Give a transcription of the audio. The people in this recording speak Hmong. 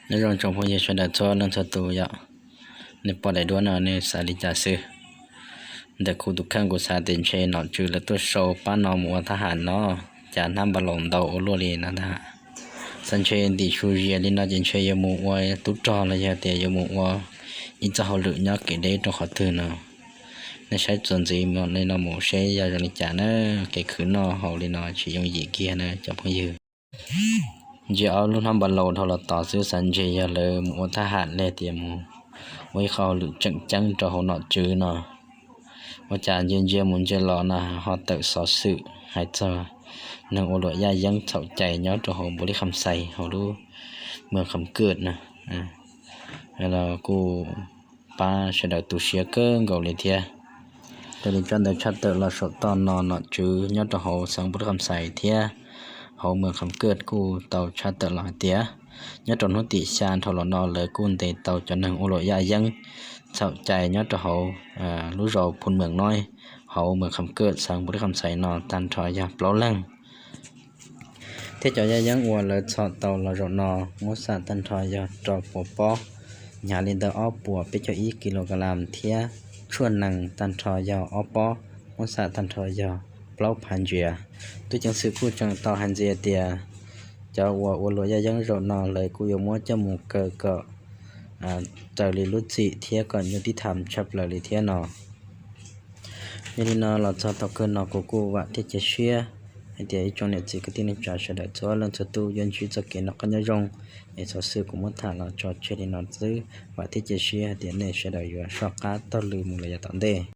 Nyob zoo tsoom phooj ywg sawv daws txhua leej txhua tus yom. Nej pom daim duab no nej xav li cas xwb? Ntawm kuv tus kheej kuv xav tias ntshe nom tswv lawv tuaj sau pab no mus ua thab ham no, cas hnab npa laus ntau ua luaj li no ntag. Xav ntshe ntim su zias li no ces ntshe yuav mus ua tub rog los yog tias yuav mus ua ib txoj hauj lwm nyob kev deb rau qhov twg no. Nej saib txuas ntxiv li no mus seb yog zoo li cas na. Kev khwv noj haus li no tsis yooj yim kiag na cov phooj ywg. Ntsia ob lub hnab npa laus dhau los tod xwb xav ntshe yog lawv mus ua thab ham los tias mus ua ib qho hauj lwm tseem ceeb rau hauv nom tswv no. Ua cas ntsia ntsia mus ntsia los no ho tawm xov xwm hais txog neeg ua luam yaj yeeb txhaum cai nyob rau hauv npus lib kham xais hauv lub moos kham kaj no. Los kuj pab sawv daws tu siab kawg nkaus li thiab. Raws li tsob ntawv tshaj tawm los saum toj no nom tswv nyob rau hauv xeev npus lib kham xais thiab hauv moos kham kaj kuj tau tshaj tawm los hais tias nyob rau hnub tim xya dhau los no lawv kuj ntes tau cov neeg ua luam yaj yeeb txhaum cai nyob rau hauv lub zos Phoo Meem Noib hauv moos kham kaj xeev npus lib kham xais no tag nrho yog plaub leeg. Thiab cov yaj yeeb uas lawv txhom tau los zaum no muab xam tag nrho yog rau puas pob, hnyav li ntawm ob puas peb caug ib kilogram thiab tshuaj nees tag nrho yog ob pob, muab xam tag nrho yog plaub phav ntsiav. Tub ceev xwm kuj tseem tau hais ntxiv tias cov uas ua luam yaj yeeb zaum no lawv kuj yuav muab coj mus kaw kom raws li lub txim thiab kom nyuaj tib tham tshaj plaws li thiab no. Yog li no los txog thaum kawg no kuv kuj vam thiab cia siab hais tias ib tsoom niam txiv kwv tij neej tsa sawv daws txhua leej txhua tus yuav ntsib txoj kev noj qab nyob zoo. Es xov xwm kuv muab tham los tso tseg li no xwb, vam thiab cia siab hais tias nej sawv daws yuav soj qab taug lw mus lawm yav tom ntej.